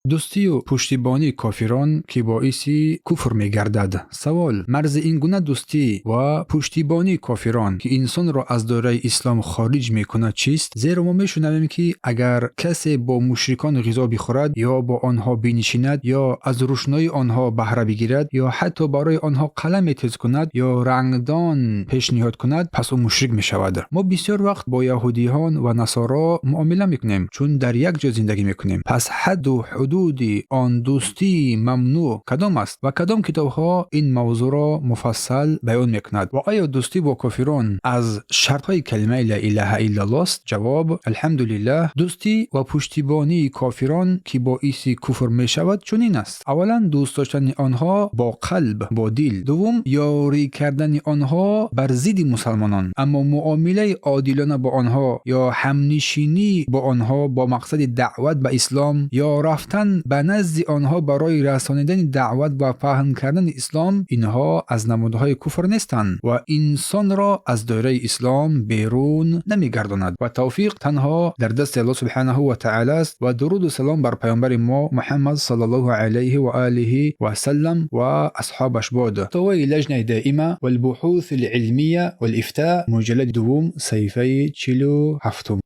Дӯстию пуштибонии кофирон, ки боиси куфр мегардад. Савол: марзи ин гуна дӯстӣ ва пуштибонии кофирон, ки инсонро аз доираи ислом хориҷ мекунад, чист? Зеро мо мешунавем, ки агар касе бо мушрикон ғизо бихӯрад ё бо онҳо бинишинад ё аз рӯшноии онҳо баҳра бигирад ё ҳатто барои онҳо қаламе тез кунад ё рангдон пешниҳод кунад, пас ӯ мушрик мешавад. Мо бисёр вақт бо яҳудиҳон ва насоро муомила мекунем, чун дар як ҷо зиндагӣ мекунем. Пас ҳадду ҳудуди он дӯстии мамнӯъ кадом аст ва кадом китобҳо ин мавзӯъро муфассал баён мекунад? Ва оё дӯстӣ бо кофирон аз шартҳои калимаи ла илаҳа иллаллоҳ аст? Ҷавоб: алҳамдулиллаҳ, дӯстӣ ва пуштибонии кофирон, ки боиси куфр мешавад, чунин аст: аввалан, дӯст доштани онҳо бо қалб, бо дил; дуввум, ёрӣ кардани онҳо бар зидди мусалмонон, аммо муомилаи одилона бо онҳо ё ҳамнишинӣ бо онҳо бо мақсади даъват ба ислом ё рафтан ба назди онҳо барои расонидани даъват ва паҳн кардани ислом, инҳо аз намудҳои куфр нестанд ва инсонро аз доираи ислом берун намегардонад. Ва тавфиқ танҳо дар дасти Аллоҳ субҳанаҳу ва таъала аст. Ва дуруду салом бар паёмбари мо Муҳаммад саллаллоҳу алайҳи ва олиҳи ва саллам ва асҳобаш бод. Фатоваи Лаҷнаи доима валбуҳуси алилмия валифта, муҷаллади дуввум, саҳифаи 47-ум.